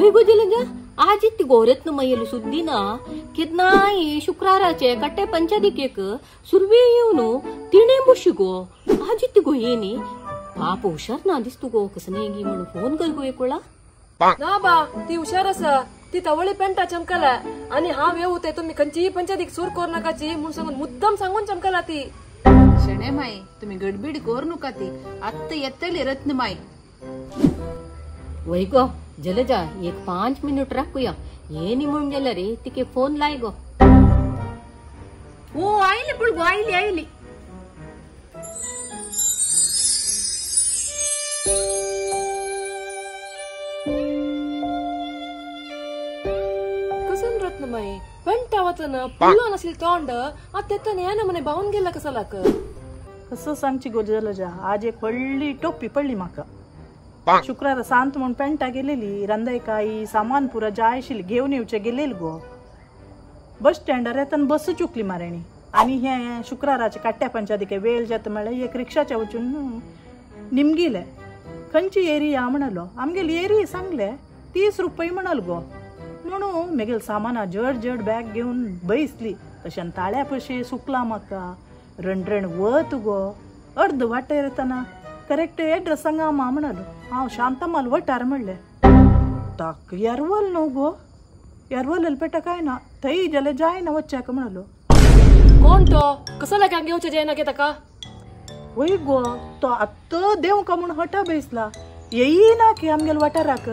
वय गो जलजा आज इतली गो रत्नमायेली सुद्दी ना केन्नाय शुक्राराचे कट्टे पंचादिकेक सुरवे येवन तिणे बशी गो आज इतली गो येनी पाप हुशार ना दिसतू गो कसं गी म्हणून फोन कर गो एक वेळा. ना बा ती हुशार आसा ती तवळी पेंटा चमकला आणि हांव येऊ ते तुम्ही खंयचीय पंचायतीक सूर कोर नाकाची म्हणून सांगून मुद्दम सांगून चमकला ती. शणे माई तुम्ही गडबीड कोर नका ती आत्ता येतली रत्नमाई. वय गो जलजा एक 5 मिनिट राखूया येनी म्हणून गेलं रे तिके फोन लाय गो. ओ आयली पण गो आयली आयली. कसन रत्नमाई पेंटा वचन पुल्लो नसली तोंड आता येना मने बावन गेला कसा लाक. कसं सांगची गो जलजा आज एक व्हडली टोपी पडली म्हाका. शुक्रार सांत म्हूण पेंटा गेलेली रंदायकाई सामान पुरा जाय आशिल्ली घेवन येवचे गेलेली गो. बस स्टँडार येतना बस चुकली मारेणी आनी हे शुक्राराचे काट्या पंचायतीक वेळ जाता म्हळ्यार एक रिक्षाच्या वचून निमगिले. खंयची एरिया म्हणालो आमगेली एरिया सांगले 30 रुपये म्हणाल गो. म्हणून मेगेल सामाना जड जड बॅग घेवन बैसली तशान ताळ्या पशी सुकला म्हाका रणरण वत गो. अर्द वाटेर येतना करेक्ट एड्रेस सांगा मा म्हणालो हांव शांतमाल वटार म्हणलें. ताक येरवल न्हू गो येरवल पेटा काय ना थंय जाल्यार जायना वच्चाक म्हणालो. कोण तो कसो लाग घेवचें जायना गे ताका. वय गो तो आत्तां देवका म्हूण हटा बेसला येयना की आमगेल वाठाराक.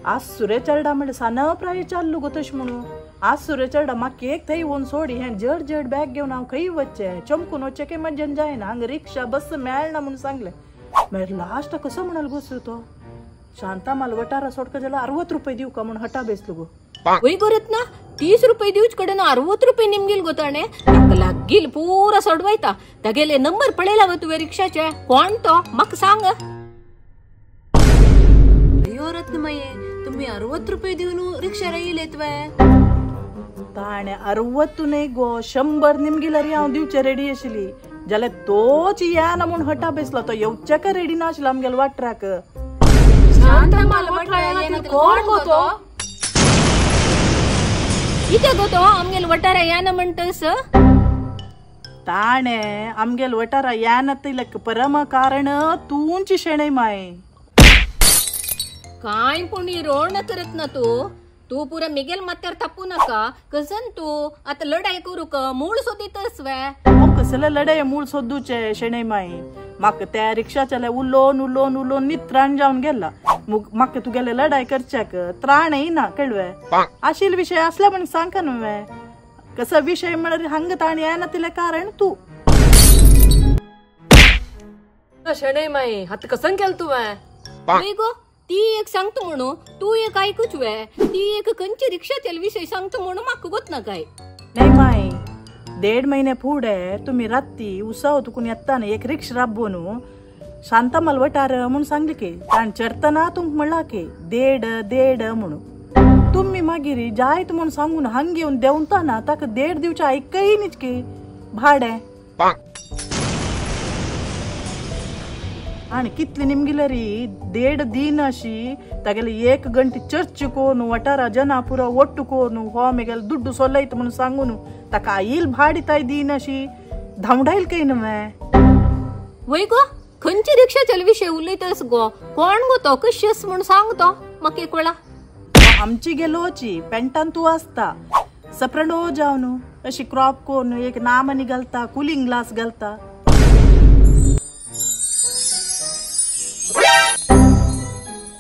आज सुरे चेरडा म्हणल्यार साना प्राय चाललो गो तशें म्हणून आज सुरे चेरडा म्हाका एक थंय वोन सोड हें जड जड बॅग घेवन हांव खंय वचचें चमकून वचचें काय म्हज्यान जायना हांगा रिक्षा बस मेळना म्हणून सांगलें. मागीर लास्ट कसो म्हणाल गो तो शांतामाल वटारा सोडका जाल्यार 60 रुपये दिवका म्हणून हटा बेसलो गो. वय गो रत्ना 30 रुपये दिवच कडेन 60 रुपये निमगेल गो ताणें ताका लागील पुरा सोडवायता. तागेले नंबर पळयला गो तुवें रिक्षाचे कोण तो म्हाका सांग. अयो रत्नमाये तुम्ही 60 रुपये दिवन रिक्षा येयलेत वे. ताणें 60 न्हय गो 100 निमगिल्यार हांव दिवचे रेडी आशिल्ली जाल्यार तोच येना म्हूण हटा बेसलो तो येवच्याक रेडी नाशिल्लो आमगेल्या वाठाराक. कोण गो तो कितें गो तो आमगेल वटारा येना म्हणटस. ताणें आमगेल वटारा येना तिलें परम कारण तूंची शेणय माय. काय पूण रोण करत ना तू तू पुरा मिगेल मात्यार थापू नाका कसन तू आता लढाई करू का मूळ सोदीतस वे. कसले लढाई मूळ सोदूचे शेणय माई म्हाका त्या रिक्षाच्याले उलोवन उलोवन उलोवन नित्राण जावन गेला म्हाका तुगेले लढाई करच्याक त्राण येयना कळवे. आशिल विशय असल्या म्हण सांगका न्हू कसो विशय म्हळ्यार हांगा ताण येना तिलें कारण तूं. शेणय माई आतां कसन केलें तुवें. वय गो ती एक सांगता म्हणून तू एक आयकूच वे ती एक खंयची रिक्षाचे विशय सांगता म्हणून म्हाका गोत ना काय. न्हय माई 1.5 महिने फुडें तुमी राती उसाव तुकून येतना एक रिक्षा राबोवन शांतामाल वटार म्हूण सांगली की ताण चरतना तुमकां म्हणलां की 1.5 1.5 म्हणून तुमी मागीर जायत म्हूण सांगून हांग घेवन देंवतना ताका 1.5 दिवचें आयकय न्हीच की भाडें. आनी कितली निमगिल्यार 1.5 दिन अशी तागेले 1 घंटे चर्च कोन वटारा जना पुरो ಒಟ್ಟು कोन हो मेगेले दुड्डू सोलयत म्हणून सांगून ताका आईल भाडी ताय दिन अशी धांवडायल काय न्हय. वय गो खंयची रिक्षाच्या विशय उलयतस गो कोण गो तो कशी म्हूण सांग तो म्हाका एक वेळा. आमची गेलोची पेंटान तूं आसता सप्रणो जावन अशी क्रॉप कोन एक नामनी घालता कुलिंग ग्लास घालता.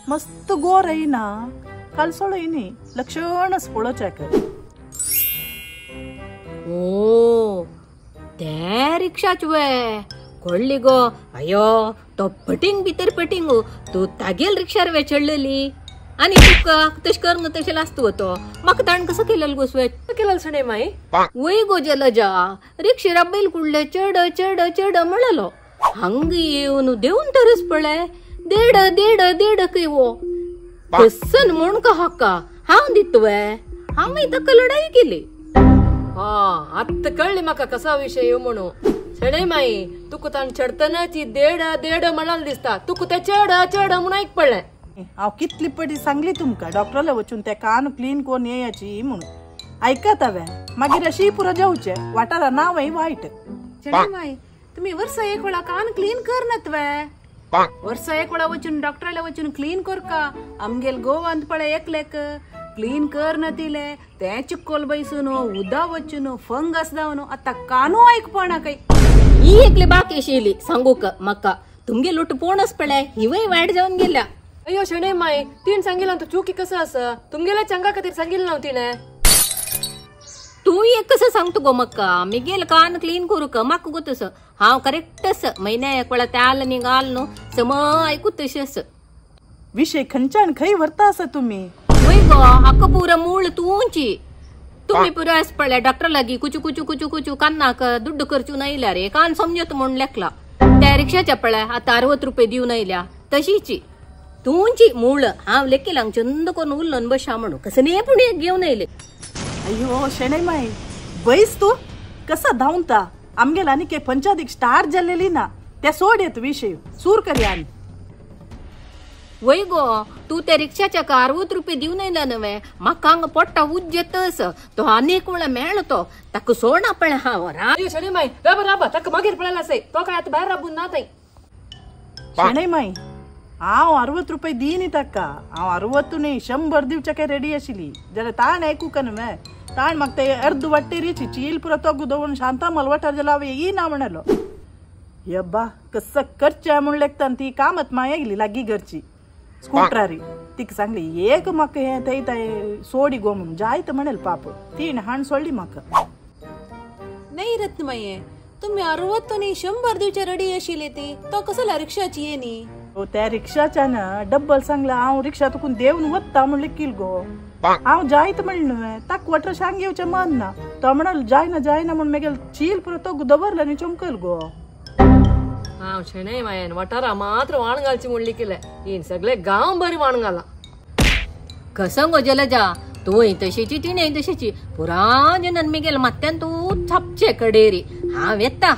मस्त गोर येयना कालसोळो न्ही लक्षणच पळोवच्याक. ओ ते रिक्षाच वे कळ्ळी गो. अयो तो पटिंग भितर पटिंग तूं तागेल रिक्षार वे चडलेली आनी तुका तशें कर तशें लासतू तो म्हाका ताणें कसो केलेलो गो स्वे केलेलो शणे माई. वय गो जलजा रिक्षा राबयल कुडले चड चड चड म्हणलो हांगा येवन देवन तरच पळय 1.5 1.5 1.5 खंय वो कसन म्हूण का हाका हांव दितवे हांवें ताका लढाई केली. हा आत्तां कळ्ळी म्हाका कसा विशय म्हणून. शणे माई तुका ताण चडतना ती 1.5 1.5 म्हणाल दिसता तुका ते चड चड म्हणून आयक पडलें. हांव कितली पटी सांगली तुमकां डॉक्टराले वचून ते कान क्लीन करून येयाची म्हणून आयकत हांवें मागीर अशी पुरो जेवचे वाठारा नांवय वायट. शेणै माई तुम्ही वर्सा एक वेळा कान क्लीन कर नतवे वर्सा एक वेळा वचून डॉक्टराले वचून क्लीन कर का आमगेल गोवांत पळय एकलेक क्लीन कर नतिले ते चिक्कोल बैसून उदा वचून फंगस जावन आता कानू ऐकपणा काय. ही एकली बाकी आशिल्ली सांगूक म्हाका तुमगे लोट पोणस पळय हिवय वायट जावन गेल्या. अय्यो शेणै माई तीन सांगितलं तू चुकी कसं असं तुमगेल्या चंगा खातीर सांगितलं ना तिने. तू एक कसं सांगतो गो मक्का मिगेल कान क्लीन करू का म्हाका गो तसं हांव करेक्ट अस म्हयन्या एक वेळा त्याल न्ही घाल न्हू सम ऐकूत तशें आस. विषय खंयच्यान खंय व्हरता आसा तुमी. वय गो हाका पुरा मूळ तुंची तुम्ही पुरा आस पळय डॉक्टर लागी कुचू कुचू कुचू कुचू कान्नाक दुड्ड करचू नायल्या रे कान समजत म्हूण लेखला त्या रिक्षाच्या पळय आतां 60 रुपये दिवन आयल्या तशीची तुंची मूळ हांव लेखील हांग चंद करून उरलो बशा म्हणून कसं न्ही पूण एक घेवन आयले. अय्यो शेणै माई बैस तू कसा धांवता आमगेल आनी के पंचायतीक स्टार्ट जाल्लेली ना ते सोड येत विषय सूर करया आनी. वय गो तू त्या रिक्षाच्या 60 रुपये दिवन आयला नवे म्हाका हांगा पोट्टा उज्जेतस तो आनी एक वेळा मेळ्ळो तो ताका सोडना पळय हांव. अय्यो शेणै माई राबा राबा ताका मागीर पळयला आसय तो काय आतां भायर राबून ना थंय. शेणै माई हांव 60 रुपये दिनी ताका हांव 60 न्ही 100 दिवच्या काय रेडी आशिल्ली जाल्यार ताण आयकूंक न्हय ताण म्हाका ते अर्द वाटेरीची चील पुरो तोगू दवरून शांता मलवटार जाल्यार हांव येई ना म्हणलो. यब्बा कसं करचें म्हूण लेखतान ती कामत माय येयली लागीं घरची स्कुटरारी तिका सांगली एक म्हाका हें थंय थंय सोडी गो म्हणून जायत म्हणेल पाप तीण हाण सोडली म्हाका. नाही रत्नमाये तुम्ही 60 न्ही 100 दिवच्या रेडी आशिल्ली ती तो कसला रिक्षाची ये न्ही. त्या रिक्षाच्यान डब्बल सांगला हांव रिक्षा तुकून देवन वत्ता म्हणले किल गो हांव जायत म्हणलें न्हय ताका वटर शांग येवचें मन ना तो म्हणाल जायना जायना म्हूण मागीर चील पुरो तो दवरला न्ही चमकल गो. हांव शेणै मायेन वाठारा मात्र वाण घालची म्हणली किले हीन सगळे गांव बरी वाण घाला. कसं गो जलजा तूं तशीची तिणें तशीची पुरा जनन मिगेल मात्यान तूं छापचे कडेरी हांव येता.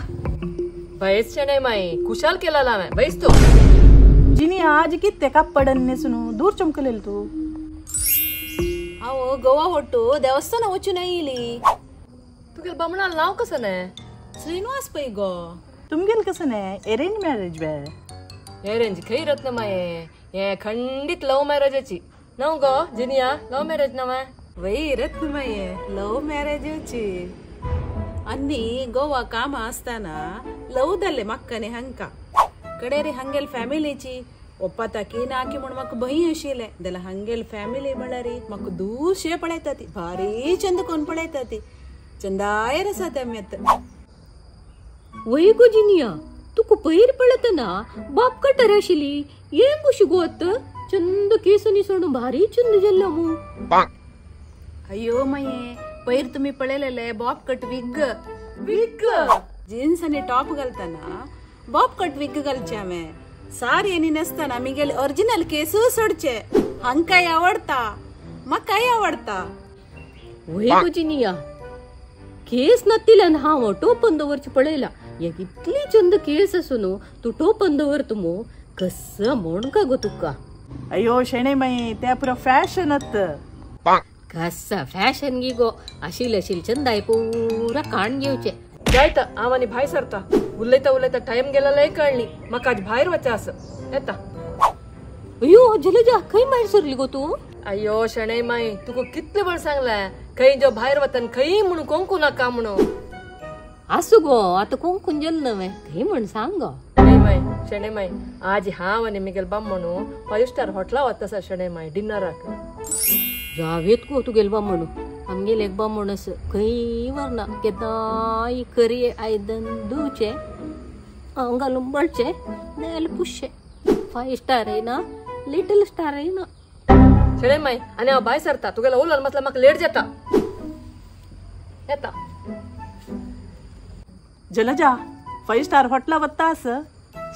बैस शेणै माई कुशाल केला हांवें बैस तूं. जिनी आज कित्ते कापड नेसून दूर चमकलेल तू. हांव गोवा होट्टू देवस्थान वचून आयली. तुगेल बामणाल नांव कसं न्हय? श्रीनिवास पै गो. तुमगेल कसं न्हय अरेंज मॅरेज बे? अरेंज खंय रत्न माये हे खंडीत लव्ह मॅरेजाची नव गो जिनिया लव्ह मॅरेज नव. वय रत्न माये लव्ह मॅरेजाची अन्नी गोवा काम आसताना लव्ह जाल्ले म्हाका न्ही हांकां कडेरी हंगेल फॅमिलीची ಒಪ್ಪತ ಕೀನ ಹಾಕಿ म्हण म्हाका भंय आशिल्लें जाल्यार हंगेल फॅमिली म्हळ्यार म्हाका दूरशे पळयता ती भारी चंद कोण पळयता ती चंदायर आसा तेमी आतां. वय गो जिनिया तुका पयर पळयतना बाप कटर आशिल्ली ये कशी गो आतां चंद केस न्ही भारी चंद जाल्लो मू. अय्यो माये पयर तुमी पळयलेले bob cut wig wig jeans आनी टॉप घालतना बॉब कट विग घालचे हांवें सारी आनी नेसतना मिगेले ओरिजिनल केसू सोडचे हांकांय आवडटा म्हाकाय आवडटा. वय गो जिनिया केस नातिल्यान हांव टोपन दवरचें पळयला एक इतली चंद केस आसून तूं टोपन दवरता मू कसं म्हण का गो तुका. अय्यो शेणै माई त्या पुरो फॅशन आतां. कसा फॅशन गी गो आशिल्ले आशिल्ले चंदाय पुरा काण घेवचे. जायता हांव आनी भायर सरता उलयता उलयता टायम गेलेलेय कळ्ळी म्हाका आज भायर वचचें आसा येता. अय्यो जलजा खंय भायर सरली गो तूं? अय्यो शेणै माई तुका कितले वेळ सांगलें खंय जो भायर वतन खंय म्हणून कोंकू नाका म्हणून. आसूं गो आतां कोंकून गेल न्हय खंय म्हण सांग गो. माई शेणै माई आज हांव आनी मिगेल बामणू 5 स्टार हॉटेला वता आसा शेणै माई डिनराक. जावेत गो तुगेल बामणू आमगेल एक बामण आसा खंय व्हरना केन्नाय करये आयदन धुवचें हांव घालून बळचें नाजाल्यार पुसचें 5 स्टार येना लिटल स्टार येना. शेणै माई आनी हांव भायर सरता तुगेलो उलोवन मातलो म्हाका लेट जाता येता. जलजा 5 स्टार हॉटेला वता आस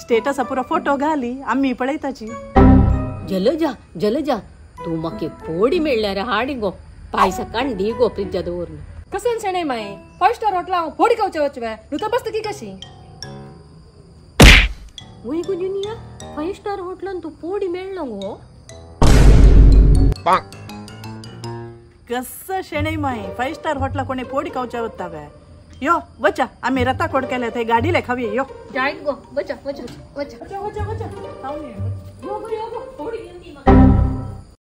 स्टेटस पुरो फोटो घाली आमी पळयताची. जलजा जलजा तूं म्हाका पोडी मेळ्ळ्यार हाडी गो पायसा काण दी गो फ्रिजा दवरून. कसन शेणै माई 5 स्टार हॉटेला हांव फोडी खावचे वचवे नुता बसता की कशी? वय गो जुनिया 5 स्टार हॉटेलान तूं पोडी मेळना गो? कस शेणै माई 5 स्टार होटला कोणे पोडी खावच्या वत्तावे यो वचा आम्ही रता कोड केले ते गाडीले खावी यो जाय गो वचा वचा वचा वचा वचा वचा खाऊन ये. यो गो यो गो पोडी घेऊन दी माका.